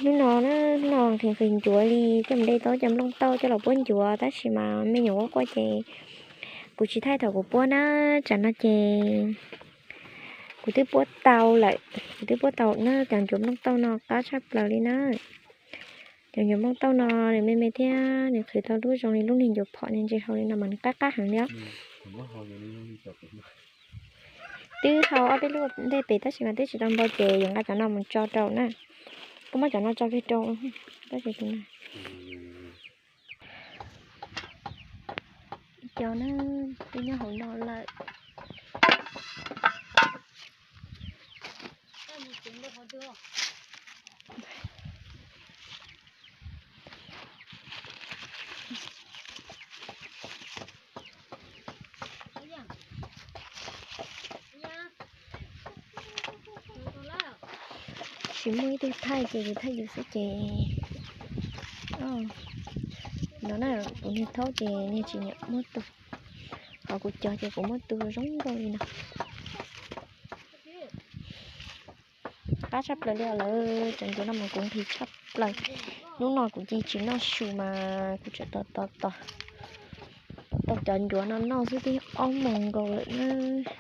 Hnub no na, hnub no nqhis nqhis ncuav li, coj mus de tau cov nplooj tauj coj los puab ncuav, tab sis mas me nyuam quaj quaj ces kuv tsis thaij thaum kuv puab na. Tsam no ces kuv twb puab tau lawm, kuv twb puab tau na. Cov ncuav nplooj tauj no qab tshaj plaws li na. Cov ncuav nplooj tauj no nws me me thiab nws qhwv tau lub zoo li lub niag ncuav phom niag ntses hau li no mas nws qab qab heev li os. Twb hau ob peb lub ntej pem tab sis mas twb tsis tau npau ces yuav nqa cov no mus tso rau na. Kuv muab cov no tso kiag rau, tab sis tus no, cov na, twb nyob hauv no lawm. Tsis muaj ib tug thaij ces yus thaij yus xwb ces. No na, kuv niag thaub ces niag tsis nyiam muab tu, ho kuv cov ces kuv muab tu zoo nkauj li no. Qab tshaj plaws li os lawm, cov ncuav no mas kuv nqhis tshaj plaws. Hnub no kuv cia tsis noj su mas kuv tseem tos tos tos tau cov ncuav no noj xwb twb ob moos nkaus lawm na.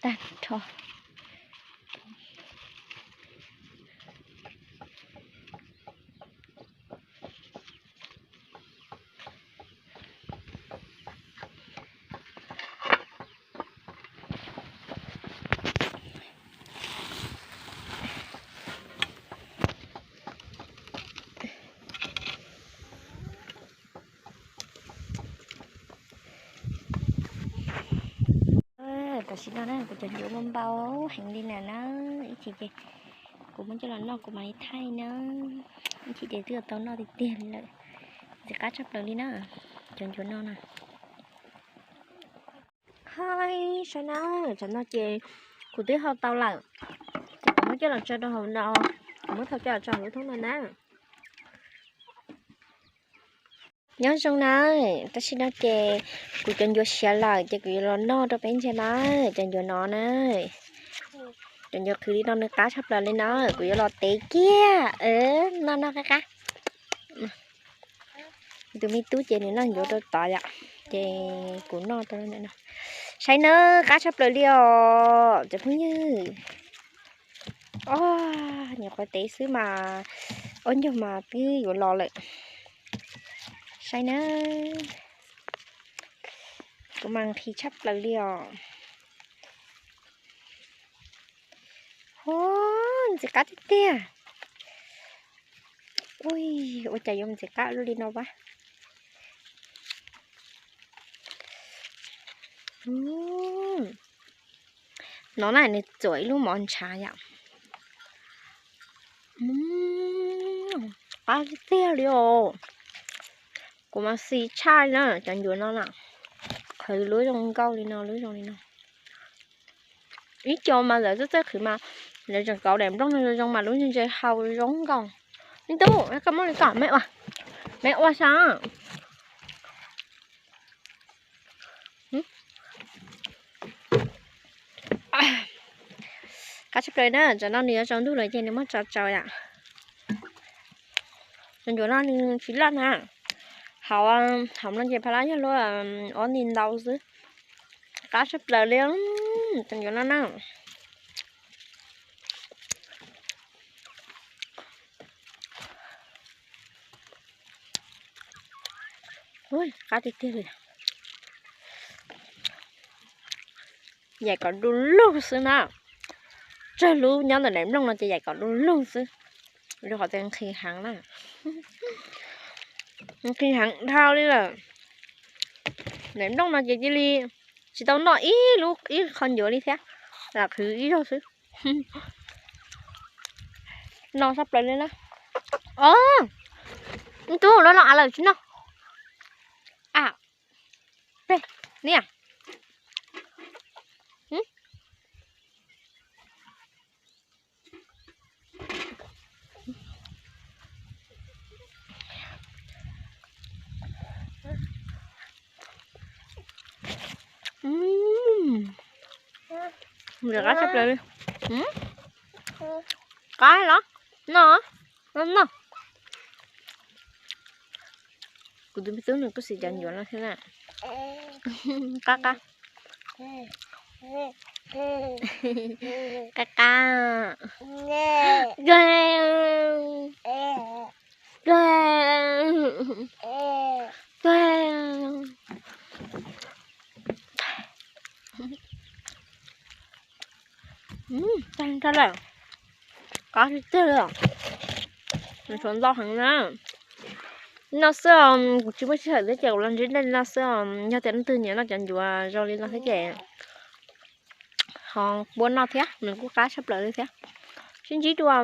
Tag nrho. Tam sim no na kuv cov ncuav npau npau heev li na na, ib chim ces kuv muab coj los noj kuv mam li thaij na, ib chim ces twb tau noj tiag tiag li lawm. Ntxim qab tshaj plaws li na, cov ncuav no na. Hais saib na, tam no ces kuv twb hau tau lawm, ces kuv muab coj los tso rau hauv no, kuv muab thau coj los tso hauv lub thoob no na. Nyob zoo na, tam sim no ces kuv cov ncuav siav lawm ces kuv yuav los noj rau peb ntsia na, cov ncuav no na. Cov ncuav qhwv li no nws qab tshaj plaws li na, kuv yuav los tev kiag noj noj qab qab. Tus me tub ces nws noj ncuav rau tod yom, ces kuv noj rau no. Saib na, qab tshaj plaws li os cov phooj ywg. Nyuam qhuav tev xwb mas ob ncaug mas twb yuav los lawm. Saib na, kuv mas nqhis tshaj plaws li os. Ua, ntxim qab tiag tiag. Ua cas yuav ntxim qab li no a? No na nws txuam ib lub mov ntshav yom. Qab tiag tiag li os. Kuv mas xis tshaj na cov ncuav no na. Qhwv lub zoo nkauj li no, lub zoo li no. Ib co mas lawv txawj txawj qhwv mas lawv tseem kauv daim nplooj no zoo zoo mas lub ntse hau zoo nkauj. Me tub, koj muab li kom me ua, me ua sav. Qab tshaj plaws na, tsam no nws yuav tsaus ntuj lawm ces nws muab tso tsaus yom. Cov ncuav no nws tsis loj na, hauv, hauv no ces pha lab yog luaj ob ni ntau xwb. Qab tshaj plaws li cov ncuav no na. Qab tiag tiag li. Yaim kom du lug xwb na. Tsawg lub nyob ntawm daim nplooj no ces yaim kom du lug xwb, rau qhov tias nqhis heev na. Nqhis heev dhau li lawm. Daim nplooj no ces cia li tsis tau noj ib lub ib qho ncuav li thiab, lam qhwv ib zaug xwb. No sab plaws li na. Os, tub, loj loj av lawm tsis noj. A, peb, niam. Nws qab tshaj plaws li. Qab los? Noj, noj, noj. Kuv tus me tub nws kuj xav cov ncuav no thiab na. Qab qab. Qab qab. Tag lawm, qab tiag tiag li. Nws tshuav ntau heev na. No xwb, kuv tsis muaj sij hawm thiab ces kuv los ntsib nej no xwb. Yog tias leej twg nyiam noj cov ncuav zoo li no thiab ces ho puab noj thiab, nws kuj qab tshaj plaws li thiab. Sib ntsib dua